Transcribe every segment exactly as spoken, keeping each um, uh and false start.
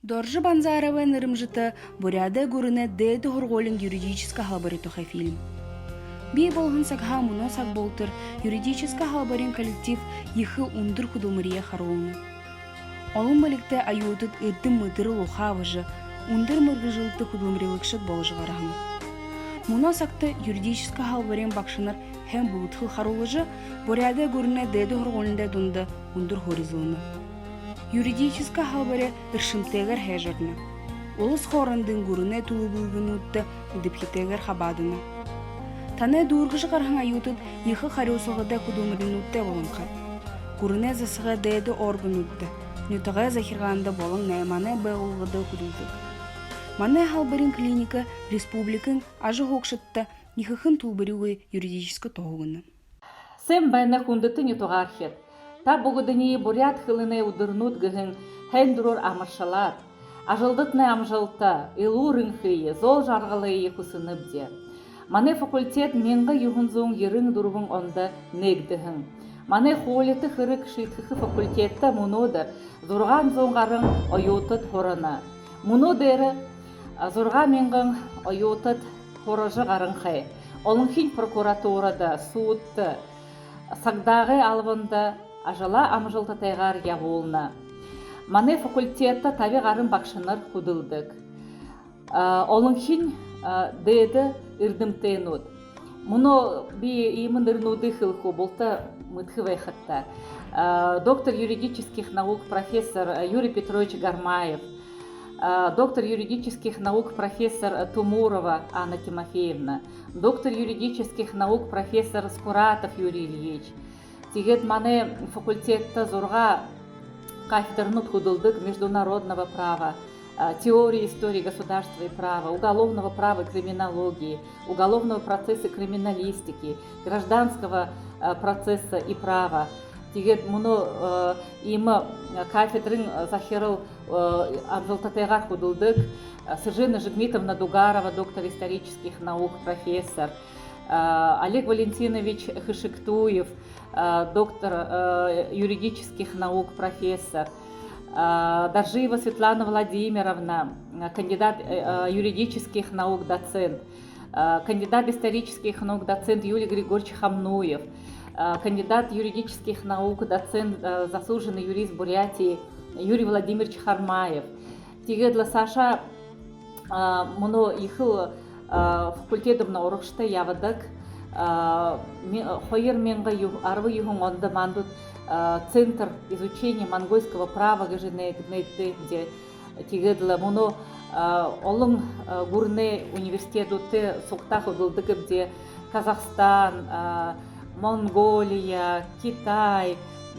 Доржо Банзаровай нэрэмжэтэ Буряадай гүрэнэй дээдэ һургуулиин юридическэ һалбари тухай фильм. Бии болоһон сагһаа мүнөө саг болотор юридическэ һалбариин коллектив ехэ үндэр хүдэлмэриие харуулна. Олон бэлигтэй оюутад эрдэм мэдэрэл ухаа абажа, үндэр мэргэжэлтэ хүдэлмэрилэгшэд боложо гараһан. Мүнөө сагта юридическэ һалбариин багшанар һайн бүгэдхэл харуулжа, Буряадай гүрэнэй дээдэ һургуулинуудай дунда үндэр һуури эзэлнэ. Юридическэ һалбари эршэмтэйгээр һайжарна. Улас хоорондын, гүрэнэй түлөөлэлгэнүүдтэ эдэбхитэйгээр хабаадана. Танай дүүргэжэ гараһан оюутад ехэ харюусалгатай хүдэлмэринүүдтэй болонхой. Гүрэнэй засагай дээдэ органуудта, нютагай захиргаанда болон наймаанай байгууллагада хүдэлдэг. Манай һалбариин клиника республикын ажаһуугшадта ехэхэн түлбэригүй юридическэ туһа үгэнэ. Сайн байна, хүндэтэ нютагаархид! Та бүгэдэниие Буряад хэлэнэй үдэрнүүд гэһэн һайндэрөөр амаршалаад, ажалдатнай амжалта, элүүр энхые, зол жаргалые хүсэнэбди. Манай факультет мянга юһэн зуун ерэн дүрбэн ондо нээгдэһэн. Манай хуулита хэрэг шиидхэхэ факультедтэ мүнөөдэр зургаан зуун гаран оюутад һурана. Мүнөө дээрэ, а, зургаан мянган оюутад һуража гаранхай. Олонхинь прокуратурада, һүүдтэ, сагдаагай албанда ажалаа амжалтатайгаар ябуулна. Манай факультедтэ таби гаран багшанар хүдэлдэг. А, олонхинь, а, дээдэ эрдэмтэйнүүд. Мүнөө би иимэ нэрэнүүдые хэлэхүү, булта мэдэхэ байхат даа. А, доктор юридических наук, профессор, а, Юрий Петрович Гармаев, а, доктор юридических наук, профессор, а, Тумурова Анна Тимофеевна, доктор юридических наук, профессор Скуратов Юрий Ильич. Тиигээд манай факультедтэ зургаа кафедрнууд хүдэлдэг: международного права, а, теории истории государства и права, уголовного права и криминологии, уголовного процесса и криминалистики, гражданского, а, процесса и права. Тиигээд мүнөө, э, иимэ, э, кафедрын, э, захирал, э, амжалтатайгаар хүдэлдэг, э, Снежана Жигмитовна Дугарова, доктор исторических наук, профессор, э, Олег Валентинович Хашиктуев, э, доктор, э, юридических наук, профессор, э, Доржиева Светлана Владимировна, э, кандидат, э, э, юридических наук, доцент, э, кандидат исторических наук, доцент Юлий Григорьевич Хамнуев, э, кандидат юридических наук, доцент, э, заслуженный юрист Бурятии Юрий Владимирович Хармаев. Тиигээд лэ саашаа, э, мүнөө ехэл, э, факультедымнай урагшатай ябадаг. Э, ми-, хоёр мянга ю-, арбан юһэн ондо мандууд, э, Центр изучения монгольского права гэжэ нээгдээбди. Тиигээд лэ мүнөө, а, олон, а, гүрэнэй университедүүдтэй сугтаа хүдэлдэгбди: Казахстан, а, Монголия, Китай,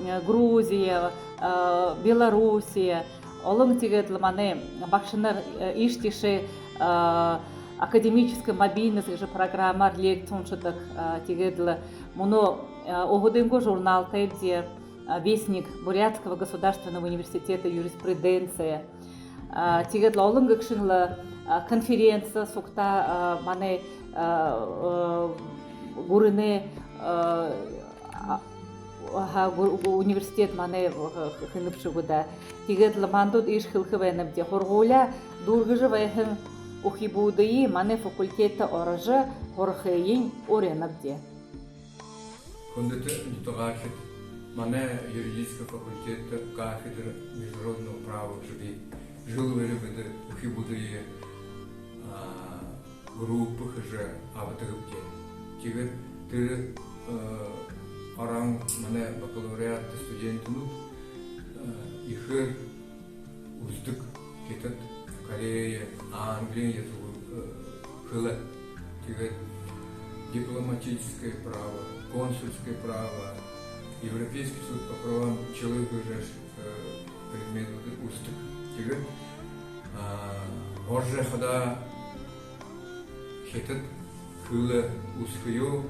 а, Грузия, а, Белоруссия. Олон. Тиигээд лэ манай багшанар, а, иишэ тиишээ, а, академическая мобильность гэжэ программаар лекци уншадаг. А, тиигээд лэ мүнөө, а, өөһэдынгөө журналтайбди, а, Вестник Бурятского государственного университета юриспруденции. А, тиигээд лэ олон гэгшын лэ, а, конференци сугтаа, а, манай, а, э, гүрэнэй, а, а, ха, гү-, гү-, университет манай, э, хэнэбши гү даа. Тиигээд лэ мандууд иишэ хэлэхэ байнабди: һургуули дүүргэжэ байһан үхибүүдые манай факультедтэ орожо һурахыень уринабди. Хүндэтэ нютагаархид, манай юридический факультедтэ кафедра международного права гэжэ бии. Жэл бүри бидэ үхибүүдые, а, группа хэжэ абадагбди. Тиигээд тэрэ, э, орон манай бакалавриат студентнүүд, э, ехээр үзэдэг: Хитад, Корея, Англи язык, э, хэлэ. Тиигээд дипломатическое право, консульское право, Европейский суд по правам человека гэжэ, э, предметнүүдые үзэдэг. Тиигээд, а, орожо ябахадаа хитад хэлэ үзэхэеэ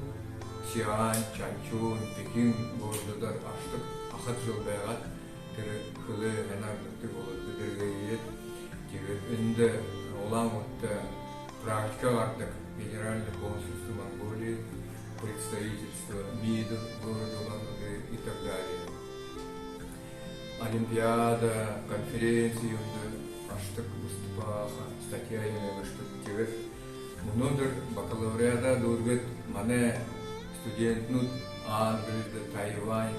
Сиань, Чанчунь, Пекин городуудаар ошодог. Ахад жэл байгаад, тэрэ хэлэ һайнаар мэдэдэг болоод, бэдэргээгээд, тиигээд эндэ Улаан-Үдэдэ практика гарадаг Генеральное консульство Монголии, представительство МИДа в городе Улан-Удэ и так далее. Олимпиада, конференци юумэндэ Аштаг бустапааха статья юм аштаг. Тиигээд мүнөөдэр бакалавриадаа дүүргээд, манай студентнүүд Англида, Тайвань,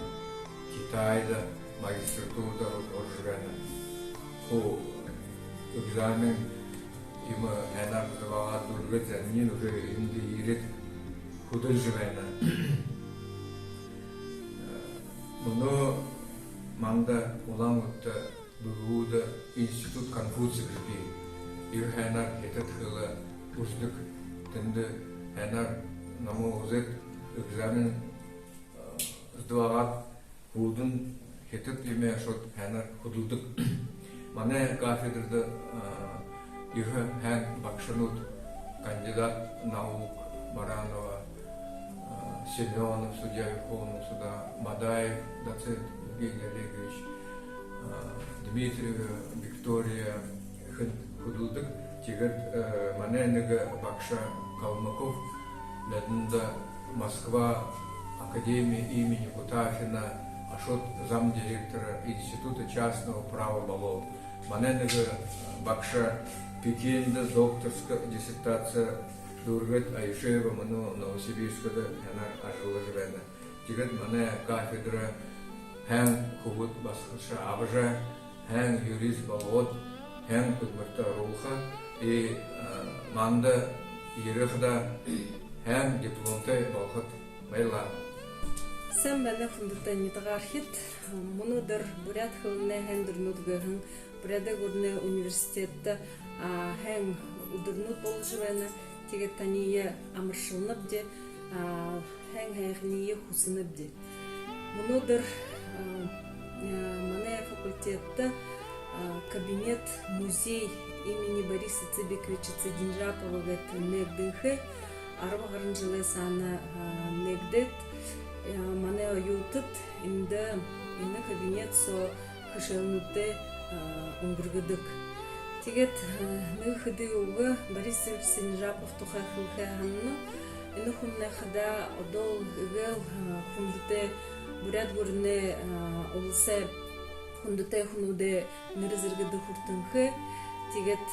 Китайда магистратурада орожо байна. Хуу экзамен юм һайнаар сдаваад дүүргээд, зай, энэмнай уже эндэ ерээд хүдэлжэ байна. Мүнөө манда Улаан-Үдэдэ, Бүлгүүдэ институт Конфуций гэжэ бии. Ехэ һайнаар хитад хэлэ үзэдэг. Тэндэ һайнаар намайе үзөөд, экзамен сдаваад, хүүдэн хитад юумэ ашаад һайнаар хүдэлдэг. Манай кафедрада ехэ һайн багшанууд, кандидат наук Баранова, Семёнов, судья Верховного суда, Мадаев, доцент Евгений Олегович, Дмитриева Виктория, хэн хүдэлдэг. Тиигээд манай нэгэ багша Калмыков, Ляданда, Москва, Академия имени Кутафина, ашаад замдиректора Института частного права болоо. Манай нэгэ багша Пекиндэ докторска диссертация дүүргээд, Аюшеева, мүнөө Новосибирскада һайнаар ажаллажа байна. Тиигээд манай кафедра һайн хүбүүд басагашье абажа, һайн юрист болгоод, һайн хүдэлмэридэ оруулха. И манда ерэхэдээ һайн дипломтой болохот. Баярлаа. Сайн байна, хүндэтэ нютагаархид. Мүнөөдэр буряад хэлэнэй һайндэрнүүд гэһэн Буряадай гүрэнэй университедтэ һайн үдэрнүүд боложо байна. Тиигээд таниие амаршалнабди, һайн һайханиие хүсэнэбди. Мүнөөдэр манай факультедтэ кабинет-музей имени Бориса Цыбиковича Цыденжапова гээд нээгдэнхэй. Арба гаран жэлэй саана нээгдээд, манай оюутад эндэ, энэ кабинет соо хэшээлнүүдээ үнгэргэдэг. Тиигээд нэгэ хэды үгэ Борис Цыбикович Цыденжапов тухай хэлэхэ һананаб. Энэ хүмнай хадаа одоол эгээл хүндэтэй, буряад гүрэнэй, уласай хүндэтэй хүнүүдэй нэрэ зэргэдэ хүртэнхэй. Тиигээд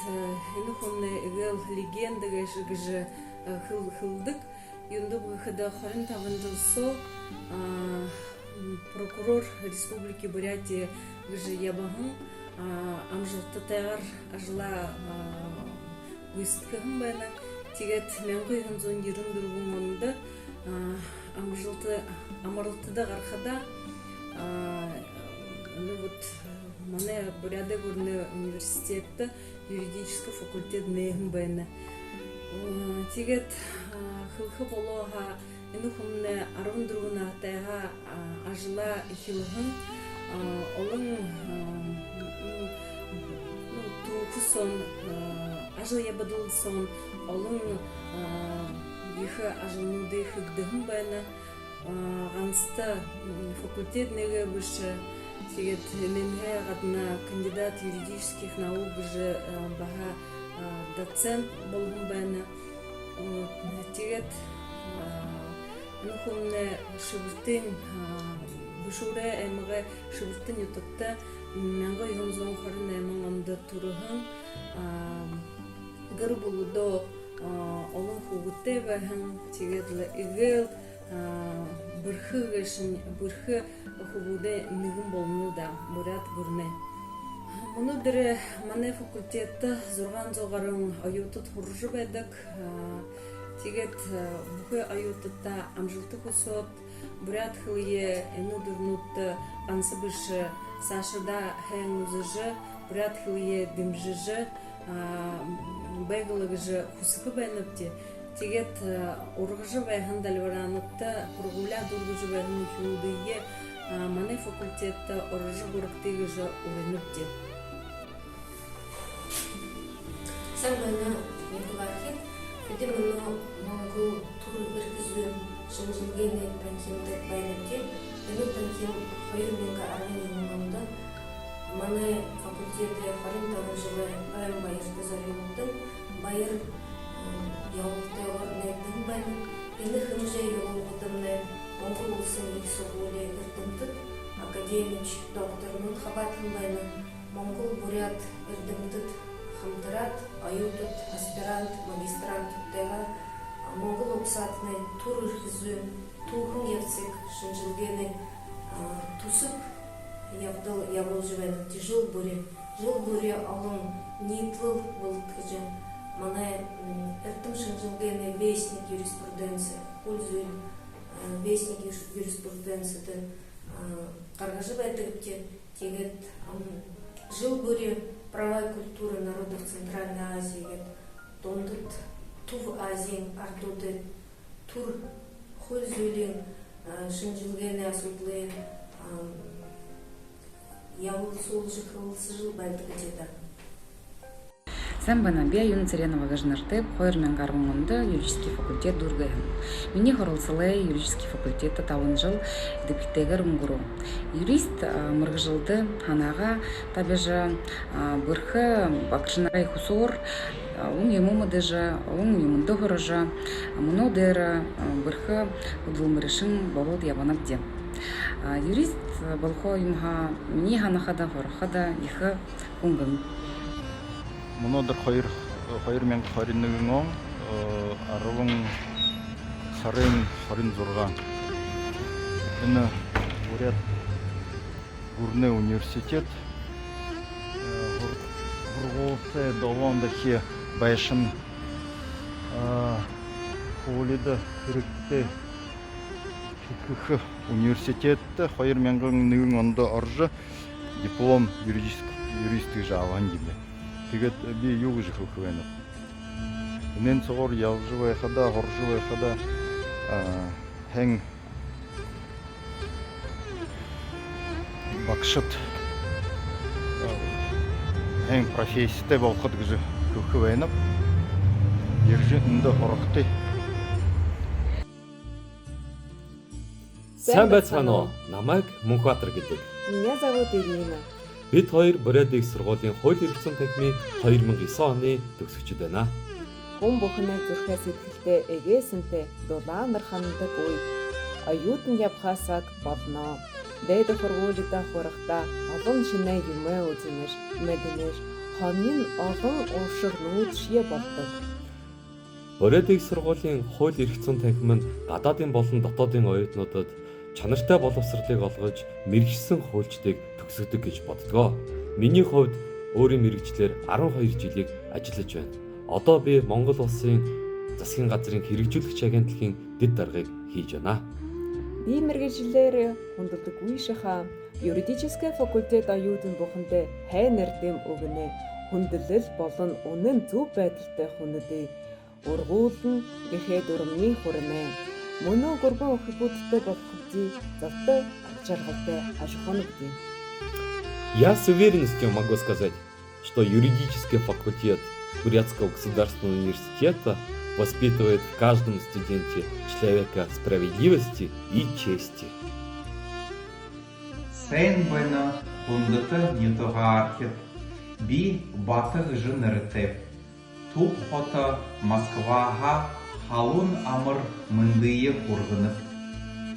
энэ хүмнай эгээл легенда гээшэ гэжэ хэл-, хэлэдэг. Юундэб гэхэдэ, хорин табан жэл соо прокурор Республики Бурятия гэжэ ябаһан, амжалтатайгаар ажалаа гүйсэдхэһэн байна. Тиигээд мянга юһэн зуун ерэн дүрбэн ондо амжалта-, амаралтада гарахадаа, ну вот, манай Буряадай гүрэнэй университедтэ юридическа факультет нээһэн байна. Тиигээд хэлэхэ болоо һаа, энэ хүмнай арбан дүрбэн наһатайһаа ажалаа эхилһэн, олон, ну, түүхэ соонь, ажал ябадал соонь олон ехэ ажалнуудые хэгдэһэн байна. Гансата факультет нэгэ бэшэ, тиигээд энээнһээ гадна кандидат юридических наук гэжэ баһа доцент болоһон байна. Тиигээд энэ хүмнай Шэбэртын, Бэшүүрэй аймагай Шэбэртын нютагта мянга юһэн зуун хорин найман ондо түрэһэн, гэр бүлэдөө олон хүүгэдтэй байһан, тиигээд лэ эгээл бэрхэ гээшэнь, бэрхэ хүбүүдэй нэгэн болоно даа буряад гүрэнэй. Мүнөөдэр манай факультедтэ зургаан зуу гаран оюутад һуража байдаг. Тиигээд бүхы оюутадта амжалта хүсөөд, буряад хэлэеэ энэ үдэрнүүдтэ ганса бэшэ, саашадаа һайн үзэжэ, буряад хэлэеэ дэмжэжэ байг лэ гэжэ хүсэхэ байнабди. Тиигээд ургажа байһан дальбараануудта, һургуулияа дүүргэжэ байһан үхибүүдые манай факультедтэ орожо гүрэхэ гэжэ уринабди. Сайн байна, нютагаархид. Бидэ мүнөө Монгол түр эрхэ зүйн шэнжэлгээнэй танхимда байнабди. Энэ танхим хоёр мянга арбан юһэн ондо манай факультедэй хорин табан жэлэй ойн баярта зорюулагдаһан баяр ёһололтойгоор нээгдэһэн байна. Энэ хэмжээ ябуулгадамнай Монгол Уласын ехэ һургуулиин эрдэмтэд, академик, докторнууд хабаадаһан байна. Монгол буряад эрдэмтэд хамтараад, оюутад, аспирант, магистранттайгаа Монгол угсаатанай түр эрхэ зүйн, түүхын ябцыг шэнжэлгээнэй түсэб ябадал ябуулжа байна. Жэл бүри, жэл бүри олон ниитэлэл болодог гэжэ манай эрдэм шэнжэлгээнэй вестник юриспруденции, хууль зүйн вестник юриспруденцидэ гаргажа байдагбди. Тиигээд жэл бүри «Права и культура народов Центральной Азии» гээд Дундад, Түб Азиин арадуудай түр хууль зүйн шэнжэлгээнэй асуудлые ябуулсуулжа хэлсэжэл байдагбди даа. Сайн байна. Би Аюна Цыренова гэжэ нэрэтэйб, хоёр мянга арбан ондо юридический факультет дүүргээһэн. Минии һуралсалай юридический факультедтэ табан жэл эдэбхитэйгээр үнгэрөө. Юрист мэргэжэлдэ һанаагаа табижа, бэрхэ багшанарай хүсөөр олон юумэ мэдэжэ, олон юумэндэ һуража, мүнөө дээрэ бэрхэ хүдэлмэришэн болоод ябанабди. Юрист болохо юумэһээ минии һанахада, һурахада ехэ хүнгэн. Мүнөөдэр хоёр, хоёр мянга хорин нэгэн он, арбан сарын хорин зургаан. Энэ Буряад гүрэнэй университет, һур-, һургуулитай долоон дахин байшан, хуулида хэрэгтэй хэхэ университеттэ хоёр мянга нэгэн ондо орожо, диплом юридическ-, юрист гэжэ абаһан юм. Тиигээд би юу гэжэ хэлэхэ байнаб. Энээн соогуур ябажа байхада, һуража байхада, һайн багшад, һайн професситэй болоход гэжэ хэлэхэ байнаб. Ерэжэ эндэ һурагты. Сайн байцгаана уу? Намайг Мүнхбаатар гэдэг. Меня зовут Ирина. Бид хоёр Буряад их һургуулиин хуули эрхэ зүйн танхимын хоёр мянга юһэн оной төгсөгшэд байна. Хүн бүхэнэй зүрхэ сэдьхэлдэ эгээ сэнтэй дулаан нархандаг үе. Оюутан ябаха саг болоно. Дээдэ һургуулида һурахдаа олон шэнэ юумэ үзэнэш, мэдэнэш, хомин олон ушарнуудшье болодог. Буряад их һургуулиин хуули эрхэ зүйн танхим нь гадаадын болон дотоодын оюутнуудад чанартай боловсролыг олгожо, мэргэшсэн хуулийн төгсөгдөг гэжэ боддогоо. Минии хувьд өөрын мэргэжэлээр арбан хоёр жэлые ажаллажа байна. Одоо би Монгол Улсын засгийн газрын хэрэгжүүлэгшэ агентлагын дэд даргыг хэжэ байна. Би мэргэжэлээрээ хүндэлдэг үе шахуу юридическэ факультет оюутан бүхэндэ һайн эрдэм үгэнэ, хүндэлэл болон үнэн зүб байдалтай хүнүүдые үргүүлнэ гэхэ дурамни хүрэнэ. Мүнөө гурбан үхибүүдтэй болохобди, золтой, жаргалтай ажаһуунабди. Я с уверенностью могу сказать, что юридический факультет Бурятского государственного университета воспитывает в каждом студенте человека справедливости и чести. Сайн байна, хүндэтэ нютагаархид. Би Бата гэжэ нэрэтэйб. Түб хото Москваһаа халуун амар мэндые хүргэнэб.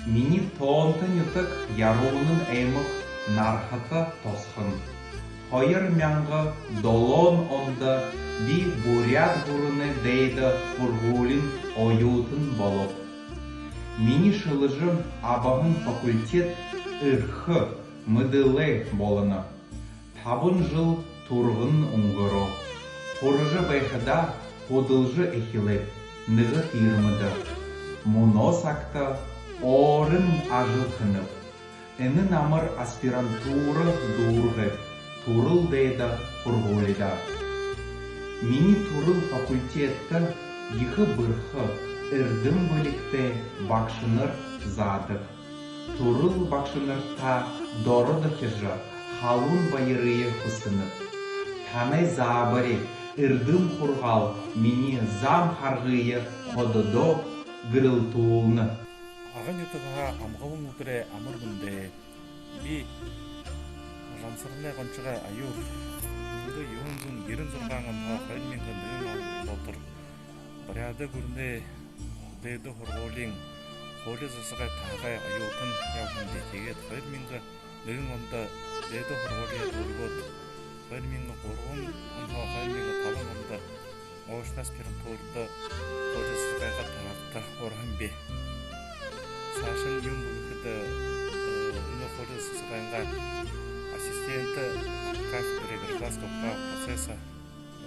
Минии тоонто нютаг Ярууна аймаг Нарһата тосхон. Хоёр мянга долоон ондо би Буряад гүрэнэй дээдэ һургуулиин оюутан болооб. Минии шэлэжэ абаһан факультет эрхэ, мэдэлэй болоно. Табан жэл түргэн үнгэрөө. Һуража байхадаа худалжа эхилээб нэгэ фирмэдэ. Мүнөө сагта өөрын ажал хэнэб. Энэ намар аспирантура дүүргээб түрэл дээдэ һургуулида. Минии түрэл факультедтэ ехэ бэрхэ, эрдэм бэлигтэй багшанар заадаг. Түрэл багшанартаа доро дохижо, халуун баярые хүсэнэб. Танай заабари, эрдэм һургаал минии зам харгые хододоо гэрэлтүүлнэ. Агын нютагһаа амгалан үдэрэй амар мэндэ. Би Жамсаранай Гончигой Аюур. Мянга юһэн зуун ерэн зургаан онһоо хоёр мянга нэгэн он дотор Буряад гүрэнэй дээдэ һургуулиин хуули засагай таһагай оюутан ябаһан би. Тиигээд хоёр мянга нэгэн ондо дээдэ һургуулияа дүүргээд, Хоёр мянга гурбан онһоо хоёр мянга табан ондо очно аспирантурада хуули засагайнгаа таһагта ороһон би. Саашань юун бэ гэхэдэ, э, энэ хуули засагайнгаа ассистент кафедры гражданского права процесса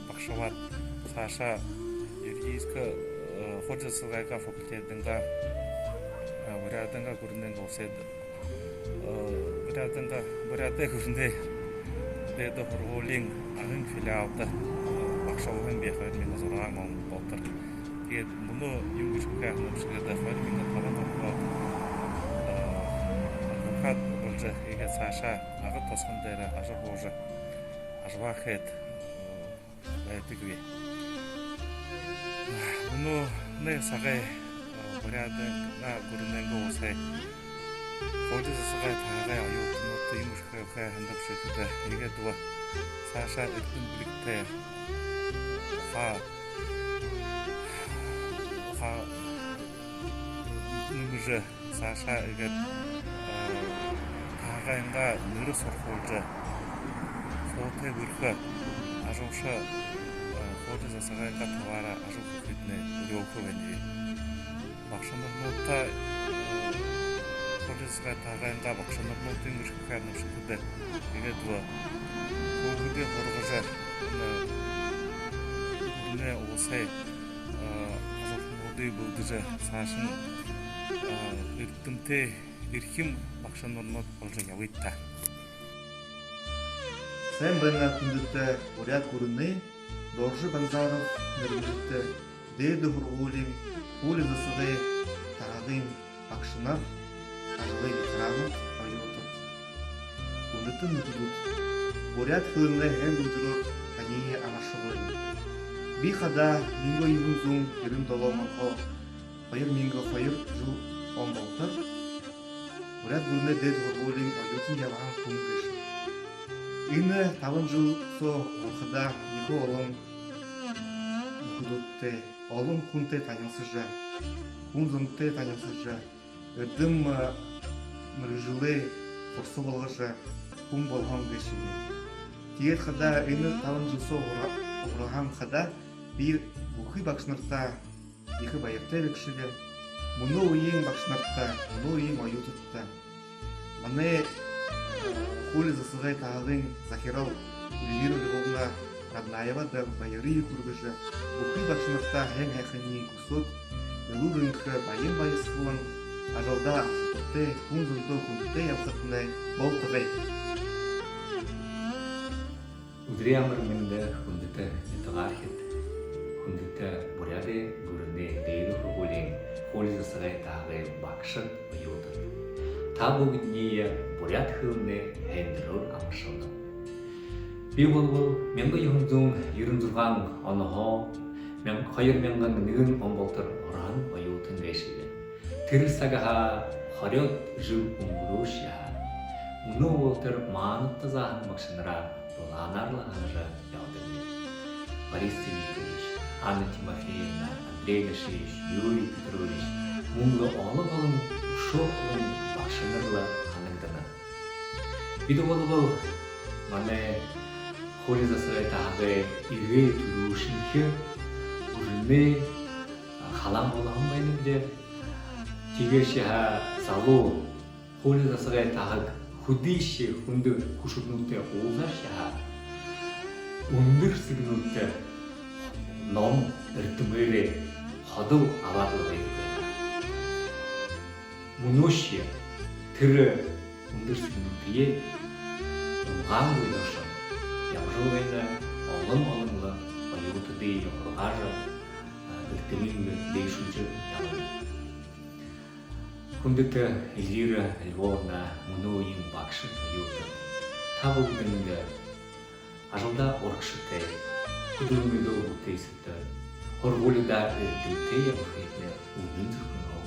багшалаад, саашаа юридическэ, э, хуули засагайнгаа факультедынгаа, э, Буряадайнгаа гүрэнэйнгээ уласай, э, Буряадайнгаа, Буряадай гүрэнэй дээдэ һургуулиин Агын филиалда, э, багшалһан би хоёр мянга зургаан он болотор. Тиигээд мүнөө юун гэжэ хэлэхэ һананаб гэхэдэ, хоёр мянга табан онһоо, э, адвокат боложо, иигээд саашаа Агын тосхон дээрэ ажал һуужа, ажалаа хээд, э, байдаг би. Мүнөөнэй сагай, э, Буряадайнгаа гүрэнэйнгээ уласай хуули засагай таһагай оюутадта юун гэжэ хэлэхэ һананаб гэхэдэ, иигээд лэ саашаа эрдэм бэлигтэй, ухаа, ухаа нэмэжэ, саашаа иигээд, э, таһагайнгаа нэрэ сурхуулжа, суутай бэрхэ ажалша, э, хуули засагайнгаа талаараа ажал хэхыетнай үреэлһөө байна би. Багшанарнуудта, э, хуули засагай таһагайнгаа багшанарнуудта юун гэжэ хэлэхэ һананаб гэхэдэ, иигээд лэ хүүгэдые һургажа, энэ гүрэнэй уласай, э, ажалшанарые бэлдэжэ, саашань, э, эрдэмтэй эрхим багшанарнууд боложо ябыт даа. Сайн байна, хүндэтэ Буряад гүрэнэй Доржо Банзаров нэрэмжэтэ дээдэ һургуулиин хуули засагай таһагай багшанар, ажалай ветеранууд, оюутад. Хүндэтэ нүхэдүүд, буряад хэлэнэй һайндэрөөр таниие амаршалнаб. Би хадаа мянга юһэн зуун ерэн долоон онһоо хоёр мянга хоёр жэл он болотор Буряад гүрэнэй дээдэ һургуулиин оюутан ябаһан хүн гээшэб. Энэ табан жэл соо һурахадаа ехэ олон нүхэдүүдтэй, олон хүнтэй танилсажа, хүн зонтой танилсажа, эрдэм, э, мэргэжэлээ һурса болгожо, хүн болоһон гээшэб. Тиигээд хадаа энэ табан жэл соо һура-, һураһан хадаа би бүхы багшанартаа ехэ баяртай байгша. Мүнөө үеын багшанарта, мүнөө үеын оюутадта манай, э, хуули засагай таһагай захирал Эльвира Львовна Раднаевада баярые хүргэжэ, бүхы багшанартаа һайн һайханиие хүсөөд, элүүр энхэ, баян баясхалан, ажалдаа амжалтатай, хүн зондоо хүндэтэй ябахатнай болтогой. Үдэрэй амар мэндэ, хүндэтэ нютагаархид, хүндэтэ Буряадай гүрэнэй дээдэ һургуулиин хуули засагай таһагай багшад, оюутад. Та бүгэдэниие буряад хэлэнэй һайндэрөөр амаршалнаб. Би болбол мянга юһэн зуун ерэн зургаан онһоо мян-, хоёр мянган нэгэн он болотор ороһон оюутан гээшэб. Тэрэ сагһаа хорёод жэл үнгэрөөшье һаа, мүнөө болотор маанадта зааһан багшанараа дулаанаар лэ һанажа ябадагби. Борис Цивикович, Анна Тимофеевна, Андрей Дашиевич, Юрий Петрович, мүн лэ олон олон, үшөө олон багшанар лэ һанагдана. Бидэ болбол манай хуули засагай таһагай эгээ түрүүшынхи гүрэнэй, а, халаан болоһон байнабди. Тиигээшье һаа залуу хуули засагай таһаг хэдышье хүндэ хүшэрнүүдтэй уулзаашье һаа, үндэр сэгнэлтэ ном эрдэмээрээ ходол абаад лэ байдаг. Мүнөөшье тэрэ үндэр сэгнэлтэеэ унгаангүй дошоо ябажал байна, олон олон лэ оюутадые һургаажа, а, эрдэмыень дээшэлжэ ябана. Хүндэтэ Эльвира Львовна, мүнөө үеын багшад, оюутад, та бүгэдэндэ ажалдаа урагшатай, хүдэлмэридөө бүтэсэтэй, һургуулидаа эрдэмтэй ябахыетнай үнэн зүрхэнһөө